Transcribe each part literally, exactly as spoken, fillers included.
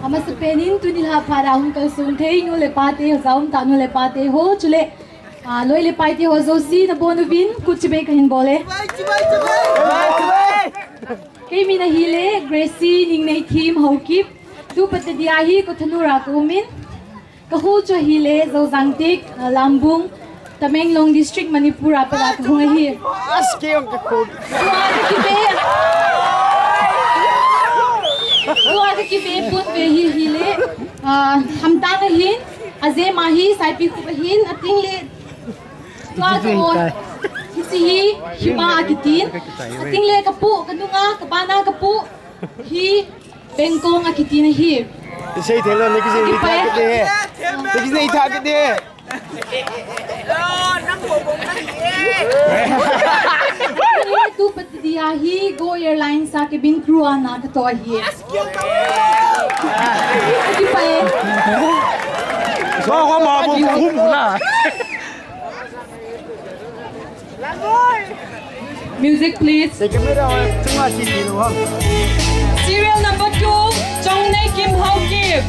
Amasapen in tuni lha phat a hung kalsong thei nu le pa te, hoja um tah nu le pa te ho, chule, ah, loi le pai te ho jouse nabon uvin kut chibai kahin bol e. Kei min ahile Gracie Ningneithim Haokip, tu Patadi a hi Kothanur a ka um in. Ka kho chu ahile Joujang Tik, ah, Lambung, Tamenglong District, Manipur a pat a ka hung ahi. Tua ka kipe, tua ka kipe pon ve hi ahile, ah, Hamtang ahin, ajem a hi Saipikhup ahin, ating le tua ka ol, hiche hi Hima akitin, ating le ka pu, ka nunga, ka bana ka pu, hi Bengkong akitin ahi. Isei thei lou, na kijing nei tha kit de. Na kijing nei tha kit de. Tu Patadi a hi Go Airlines a cabin crew a na katoh ahi. Kipa e. Ba ko ma bu bu bu na. Music, please. Serial number two, Chongneikim Haokip.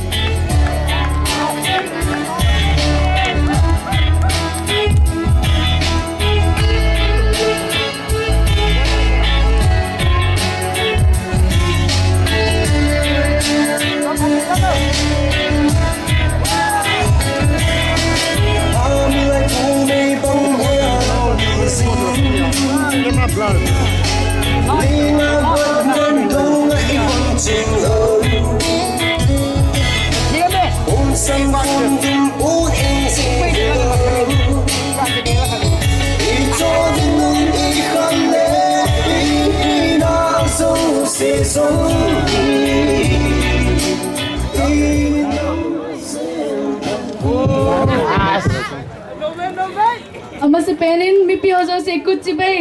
Amasapen in mipi ho jouse kut chibai.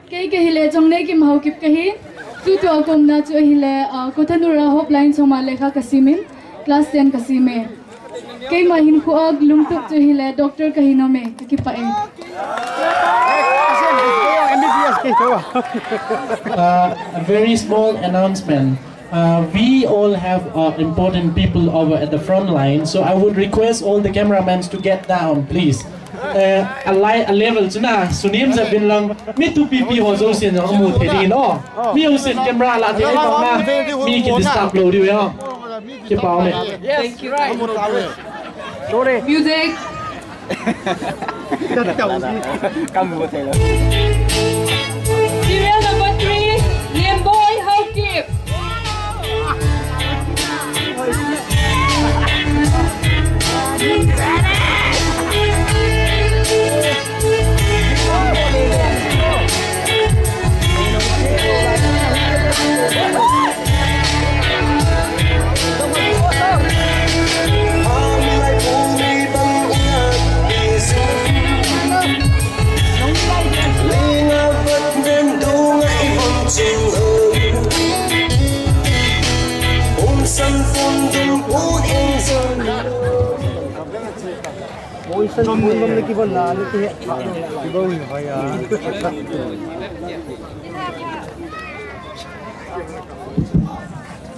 Kei kahile Chongneikim Haokip kahi. Tutua ka umna chu ahile, ah, Kothanur a Hope Line chom a lekha kasim in, class ten kasim e. Keima hinkhoa lungtup chu ahile doctor kahi nom e, ka kipa e. Uh, a very small announcement. Uh, we all have, uh, important people over at the front line, so I would request all the cameramen to get down, please. Eh, a lai, a level chu na, sunem jep uvin lang, mi thupi pi ho jousen jong amu thei ding ahi. Mi jousen camera la thei bang na, mi kidisturb lou diu ahi. Kipa ume. Thank you. Music. Serial number three, Liemboi Haokip.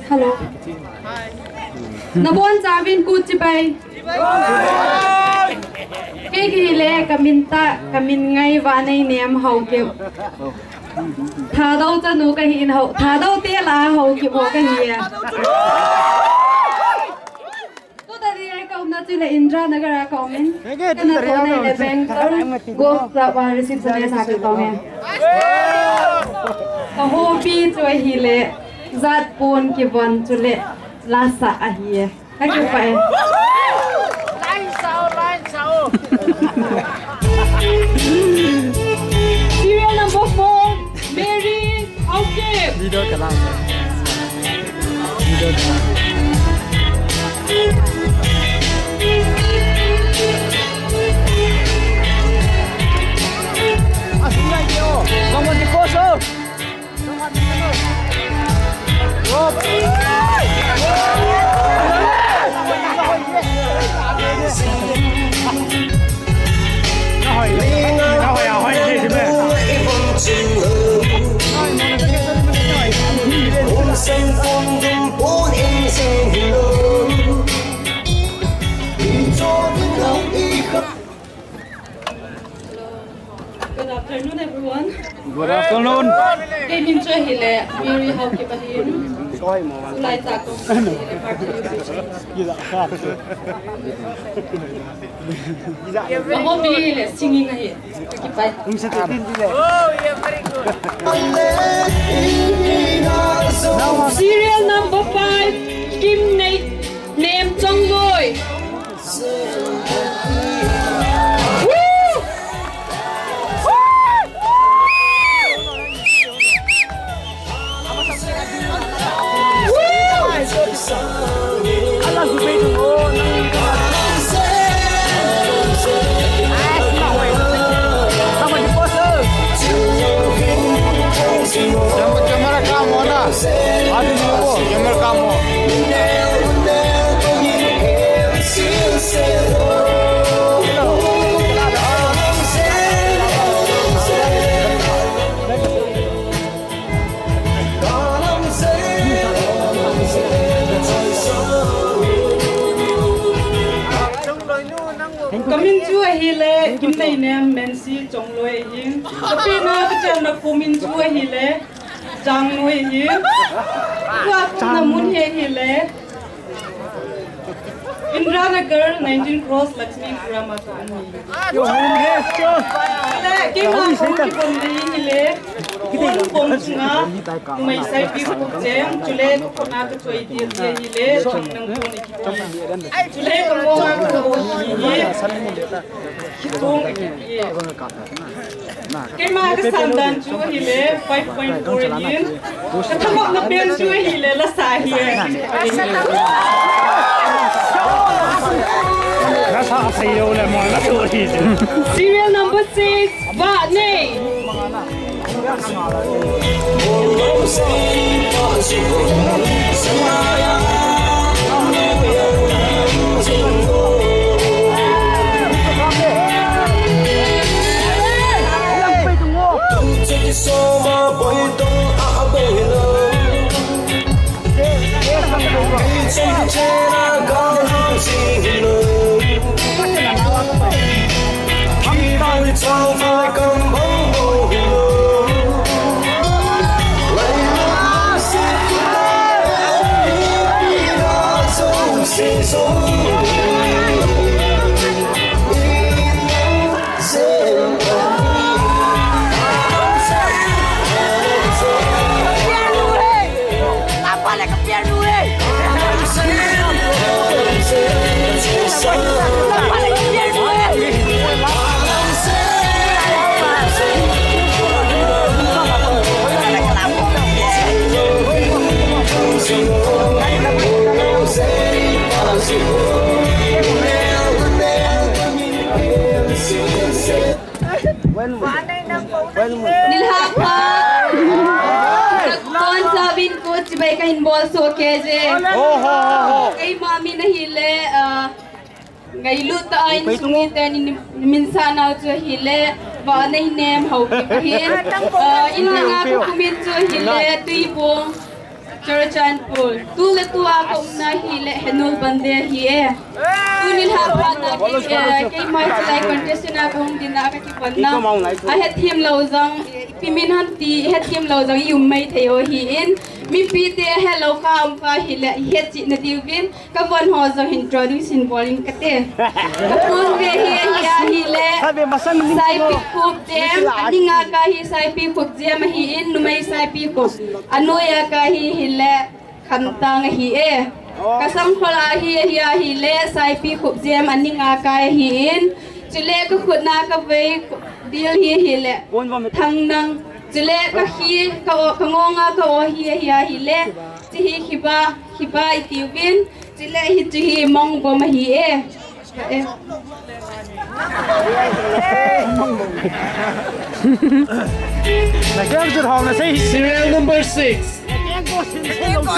Hello. Nabonchauvin kut chibai. Kei kahile kamin tah, kamin ngai Vaneinem Haokip. Thadou chanu kahi in Hao, Thadou te lah a Haokip ho kahi e. Tuta dia ka umna chu ahile Indiranagar a ka um in. Kana tona ahile Bangalore Golf Club a receptionist a ka um e. Ka hobby chu ahile jat pon kivon chule la sah ahi e. Ka kipa e. Line sao, line sao. Serial number four, Mary Haokip. Leader ka lang. Leader ka lang. Asung lai yo. Kamu di kosong. Good afternoon, everyone. Good afternoon. Kei min chu ahile Mary Haokip ahin. Tulai tah kong ahile party. Ka hobby le singing ahi. Kipai. Oh, yeah, very good. Serial number five, Kimnei Nem Chongloi. Woo! Camera, camera, come on, ah. Adi ni bo, camera, come on. Ka min chu ahile Kimnei Nem Mensi Chongloi ahin. Ka pena ka chenna kho min chu ahile Changloi ahin. Ka umna mun hi ahile Indiranagar, nineteen Cross, Lakshmipura a ka um ahi. Your home has changed. Ahile, keima ka hung kibon ding ahile, Khonpong chunga, numei saipi khup jem, chule ka khut a ka choi ding ahile, Thangnang Khon. Chule ka mong a ka ho hi hi. Khitong hi hi. Keima ka sandan chu ahile five point four ahin. Ka thangvahna pen chu ahile lasa ahi. Lasa sei lou le mo la chu ahi. Serial number six, Vahnei. Nilhah pha. Kon sa vin ko chibai kahin bol soh kei je. Ho, ho, ho, ho. Keima min ahile, ah, ngailut tah a insung miten min sah nau chu ahile, Vahnei Nem Haokip ahin. Ah, in langa ka um in chu ahile, Tuibong. Churachandpur. Tu le tua ka umna ahile Henul Bande ahi e. Tuni lha pha na ki, eh, keima hilai contestant a ka hung dinga ka kipon na. Ahet thim lou jong, ipi min ham ti, ihet thim lou jong i um mai thei u ahin. Mipite ahet lou kha um kha hile, ihet cheh na diuvin. Ka von ho jong introduce in bol in kate. Ka pon ve hi, hi ahile. Saipi khup jem, aning a ka hi saipi khup jem ahin, numei saipi khup. Anoi a ka hi hile Khantang ahi e. Ka sangkhol a hi, hi ahile saipi khup jem, aning a ka ahin. Chule ka khut na ka vei dil hi hile Thangnang. Chule ka khi, ka o, ka ngong a ka o hi, hi ahile. Chi hi khiba, khiba i tiuvin. Chule hiche hi Mongbom ahi e. Eh. Serial number six.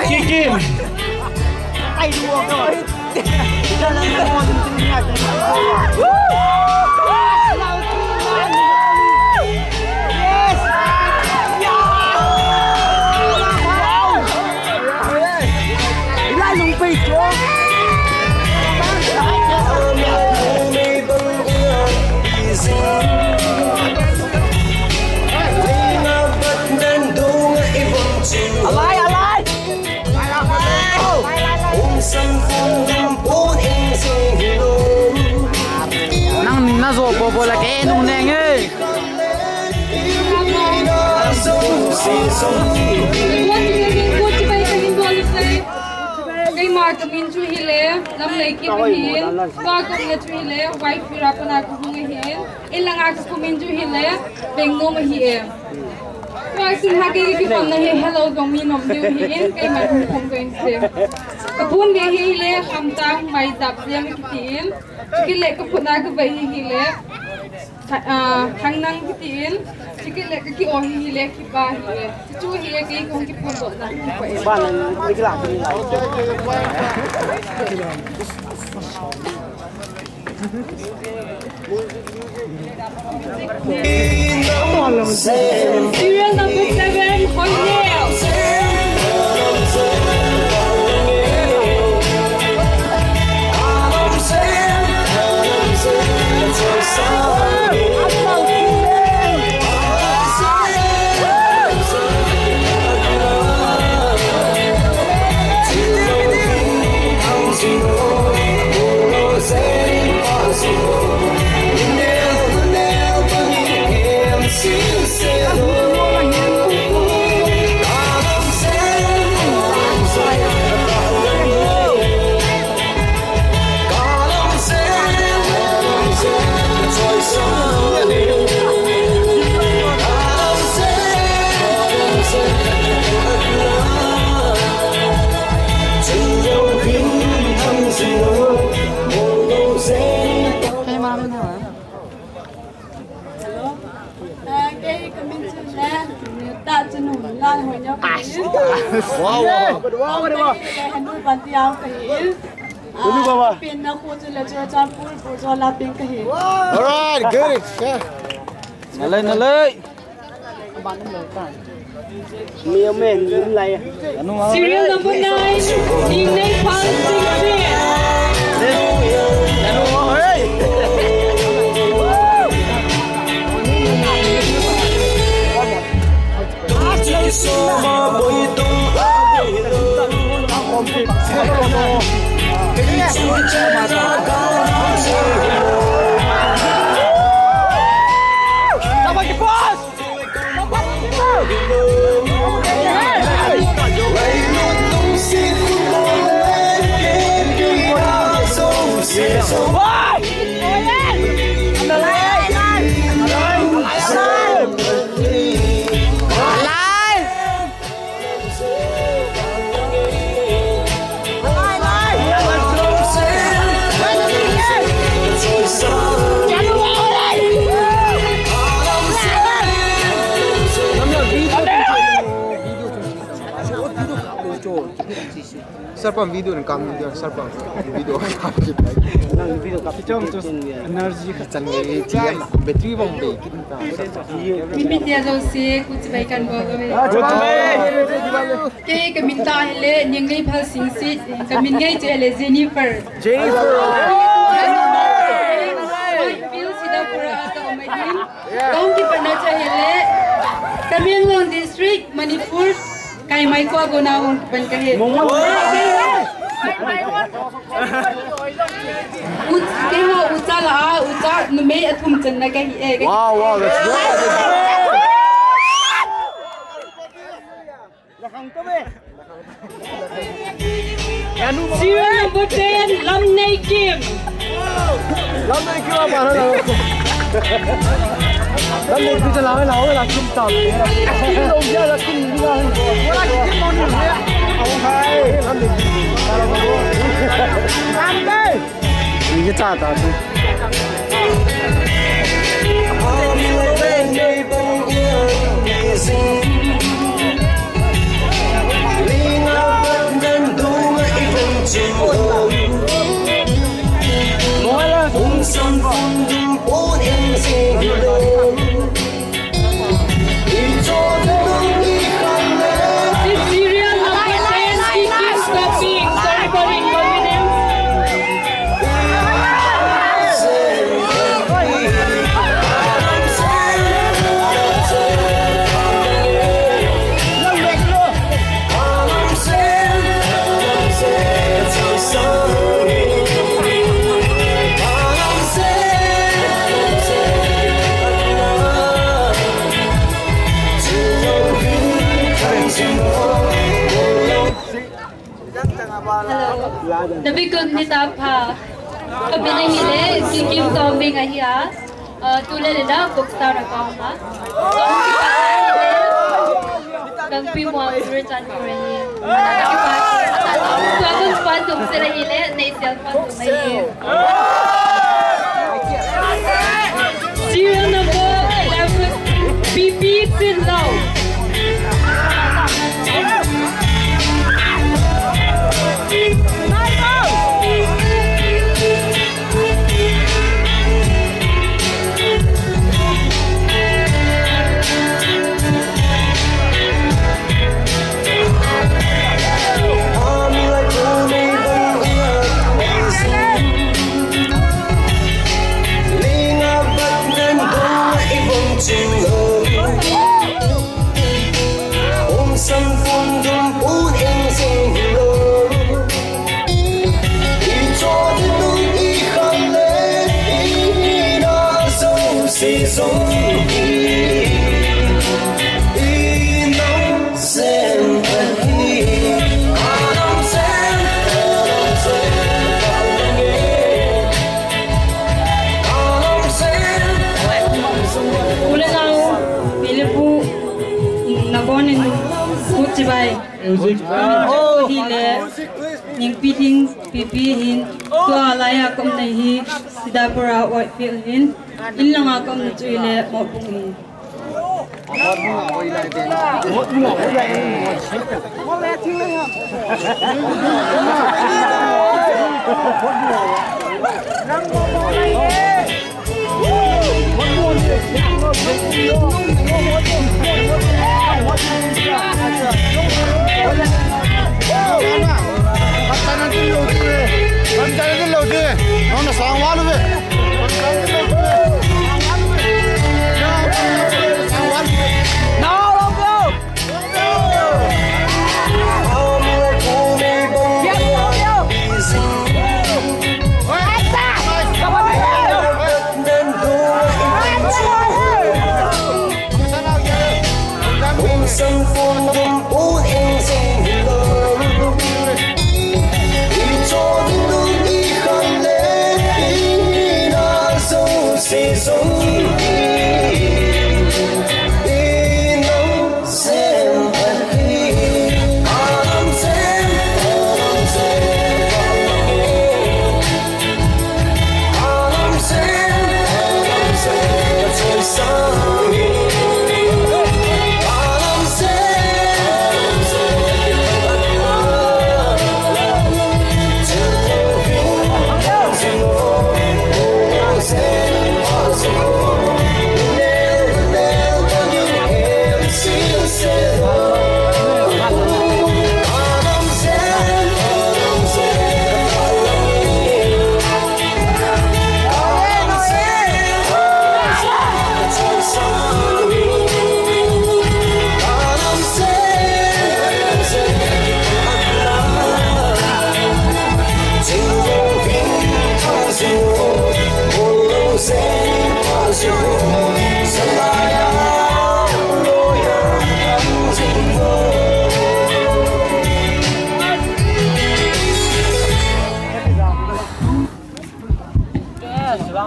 Kikim. Nungneng e. Keima kamin chu hile, Lamleikim ahin, pa kamin chu hile, wife Virapana kahung ahin, in langa kamin chu hile, Bengnom ahi e. Tua sung ha kei kipamna hi hello jong mi nom diu ahin, keiman hung khom kahin sei. Kaphun ve hile, Khamtang Maijap Jem kitin. Chukit le kaphutna kavei hi hile, ah, Thangnang kitin. Chukit le kaki-o hi hile, Kipa hile. Chuchu hile kei kahung kiphun dohna. Ba nang, nang kila kila. Serial number seven, Hoineo. Hello. Ah, kei kamin chu le, ta chu nu la hoi nyo kahi. Wow, wow. Wow, wow, wow. Kei hanu ban ti au kahi. Ah, pin na khu chu le chu chan pur pur jo la pin kahi. All right, good. Yeah. Nalai, nalai. Serial number nine, Ningneiphal Singsit. Sir pam video ni kam video, sir pam video kam. Nang video kam. Chom chu energy khat chan nge, battery bang bei kin ta. Mimi tia jo si, kuch bai kan bo lo. Kei kamin ta hile, Ningneiphal Singsit, kamin ngai chu hile Jennifer. Jennifer. Phil Sidapura ata umai hin. Kong kipana cha hile, Tamenglong District, Manipur, Kaimaikho a kona hung kipan kahi. Keiho ucha la a, ucha numei athum channa kahi e. Wow, wow, that's great. Serial number ten, Lamneikim. Lamneikim apa na? Lamneikim kita lah, lah, lah, Kim tam. Kim lo dia lah, Kim ni lah. Wala Kim mo ni ya. Aw hai, Lamneikim. Lamneikim. Ni ke cha ta tu. Serial number ten, Kiki Stopping, Sorry for Inconvenience. Nabikun nitapha. Kamin ahile, Kikim Tombing ahi a. Ah, tule le la, Boxer a kaum a. Gangpimol, Churachandpur ahi. Tuakun pa tum sila hile, neisel pa tum ahi. Serial number eleven, P P Sinlou. Ule nau, pile pu, nabon in, pu chibai. Music. Hile, Ningpi Ding, P P hin, tua laiya kaumna hi, Sidapur a Whitefield hin, in langa kaumna chu hile, Mopung hin.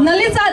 Nalicha